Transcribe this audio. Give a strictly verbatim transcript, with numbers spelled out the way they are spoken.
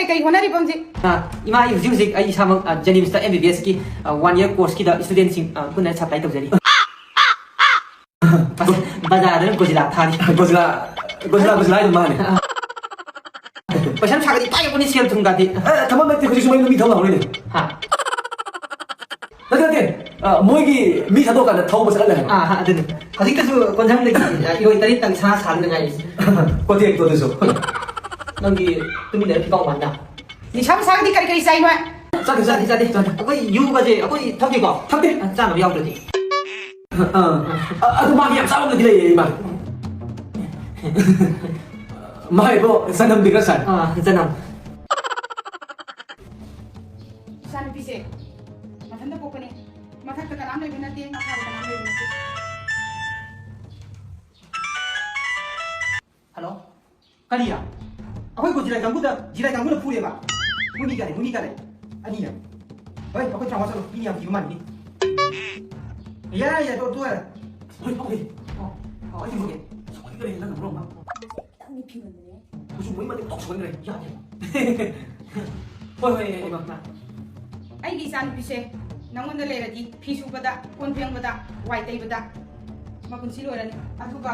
ꯀꯩ ꯍꯣꯠꯅꯔꯤꯕ ꯍꯧꯖꯤꯛ? ꯑ, ꯏꯃꯥ, ꯑꯩ ꯍꯧꯖꯤꯛ ꯍꯧꯖꯤꯛ ꯑꯩ ꯏꯁꯥꯃꯛ, ꯑ, ꯖꯦꯅꯤꯝꯁꯇ ꯑꯦꯝ ꯕꯤ ꯕꯤ ꯑꯦꯁꯀꯤ, ꯑ, ꯋꯥꯟ ꯏꯌꯔ ꯀꯣꯔꯁꯀꯤꯗ ꯁ꯭ꯇꯨꯗꯦꯟꯁꯤꯡ, ꯑ, ꯄꯨꯟꯅ ꯁꯄ꯭ꯂꯥꯏ ꯇꯧꯖꯔꯤ꯫ ꯕꯖꯥꯔꯗ ꯑꯗꯨꯝ ꯒꯣꯖꯤꯂꯥ ꯊꯥꯔꯤ꯫ ꯒꯣꯖꯤꯂꯥ, ꯒꯣꯖꯤꯂꯥ, ꯒꯣꯖꯤꯂꯥ ꯑꯗꯨꯝ ꯃꯥꯅꯤ꯫ ꯄꯩꯁꯥ ꯅꯨꯡꯁꯥꯒꯗꯤ ꯄꯥꯏ ꯄꯣꯠꯅꯤ, ꯁꯦꯜ ꯊꯨꯝꯒꯗꯤ꯫ ꯑꯦ, ꯊꯝꯐꯝ ꯂꯩꯇꯦ, ꯍꯧꯖꯤꯛꯁꯨ ꯃꯩ ꯂꯝꯕꯤ ꯊꯧ ꯂꯥꯎꯔꯤꯅꯦ꯫ ꯍꯥ? ꯅꯠꯇꯦ, ꯅꯠꯇꯦ꯫ ꯑ, ꯃꯣꯏꯒꯤ ꯃꯤ ꯊꯥꯗꯣꯛꯑꯀꯥꯟꯗ ꯊꯧꯕ ꯆꯠꯍꯜꯂꯦ ꯍꯥꯏꯕ꯫ ꯑꯥ, ꯑꯗꯨꯅꯤ꯫ ꯍꯧꯖꯤꯛꯇꯁꯨ ꯀꯣꯟꯁꯝꯗꯒꯤ, ꯑ, ꯏꯔꯣꯏ ꯇꯔꯦꯠꯇꯪ ꯁꯅꯥ ꯁꯥꯗꯅ ꯉꯥꯏꯔꯤ꯫ ꯀꯣꯟꯇꯦꯛꯇꯣ ꯑꯗꯨꯁꯨ꯫ ꯅꯪꯒꯤ ꯇꯨꯃꯤꯟ ꯂꯩꯔ ꯐꯤꯀꯥꯎ ꯃꯥꯟꯗ꯫ ꯅꯤꯁꯥ ꯄꯁꯥꯒꯗꯤ ꯀꯔꯤ ꯀꯔꯤ ꯆꯥꯏ ꯅꯣꯏ? ꯆꯥꯗꯦ, ꯆꯥꯗꯦ, ꯆꯥꯗꯦ, ꯆꯥꯗꯦ꯫ ꯑꯩꯈꯣꯏ ꯌꯨꯒꯁꯦ ꯑꯩꯈꯣꯏ ꯊꯛꯇꯦꯀꯣ? ꯊꯛꯇꯦ꯫ ꯑ, ꯆꯥꯅꯕ ꯌꯥꯎꯗ꯭ꯔꯗꯤ꯫ ꯑ, ꯑ, ꯑꯗꯨ ꯃꯥꯒꯤ ꯌꯥꯝ ꯆꯥꯕ ꯑꯃꯗꯤ ꯂꯩꯌꯦ, ꯏꯃꯥ꯫ ꯃꯥꯏꯕꯣ, ꯆꯅꯝꯗꯤ ꯈꯔ ꯆꯥꯏ꯫ ꯑꯥ, ꯆꯅꯝ꯫ ꯏꯆꯥꯅꯨꯄꯤꯁꯦ ꯃꯊꯟꯇ ꯄꯣꯛꯄꯅꯦ꯫ ꯃꯊꯛꯇ ꯀꯅꯥꯝ ꯂꯩꯕ ꯅꯠꯇꯦ, ꯃꯈꯥꯗ ꯀꯅꯥꯝ ꯂꯩꯕ ꯅꯠꯇꯦ꯫ ꯍꯜꯂꯣ? ꯀꯔꯤ? ꯑꯩꯈꯣꯏ ꯒꯣꯖꯤꯂꯥꯏ ꯀꯥꯡꯕꯨꯗ ꯖꯤꯂꯥꯏ ꯀꯥꯡꯕꯨꯅ ꯐꯨꯔꯦꯕ꯫ ꯃꯣꯏ ꯃꯤ ꯀꯌꯥ ꯂꯩ? ꯃꯣꯏ ꯃꯤ ꯀꯌꯥ ꯂꯩ? ꯑꯅꯤꯅ꯫ ꯍꯣꯏ, ꯑꯩꯈꯣꯏ ꯇꯔꯥꯃꯉꯥ ꯆꯠꯂꯣ꯫ ꯃꯤ ꯌꯥꯝ ꯊꯤꯕ ꯃꯥꯜꯂꯤ꯫ ꯌꯥꯔꯦ, ꯌꯥꯔꯦ, ꯇꯣꯛ-, ꯇꯣꯛ ꯌꯥꯔꯦ꯫ ꯍꯣꯏ, ꯐꯥꯎꯗꯦ꯫ ꯑꯣ, ꯑꯣ, ꯑꯩ ꯊꯝꯃꯒꯦ꯫ ꯁꯥꯎꯒꯠꯈ꯭ꯔꯦ, ꯅꯪꯅ ꯃꯔꯣꯟ ꯑꯃ꯫ ꯈꯤꯇꯪꯗꯤ ꯐꯤꯡꯒꯟꯕꯅꯦ꯫ ꯀꯨꯆꯨ ꯃꯨꯏ ꯃꯇꯤꯛ ꯇꯣꯛ ꯁꯥꯎꯒꯠꯈ꯭ꯔꯦ꯫ ꯌꯥꯗꯦ꯫ ꯍꯣꯏ, ꯍꯣꯏ, ꯍꯣꯏ, ꯏꯃꯥ, ꯏꯃꯥ꯫ ꯑꯩꯒꯤ ꯏꯆꯥꯅꯨꯄꯤꯁꯦ ꯅꯪꯉꯣꯟꯗ ꯂꯩꯔꯗꯤ ꯐꯤ ꯁꯨꯕꯗ, ꯀꯣꯟ ꯐꯦꯡꯕꯗ, ꯋꯥꯏ ꯇꯩꯕꯗ ꯃꯄꯨꯟꯁꯤ ꯂꯣꯏꯔꯅꯤ꯫ ꯑꯗꯨꯒ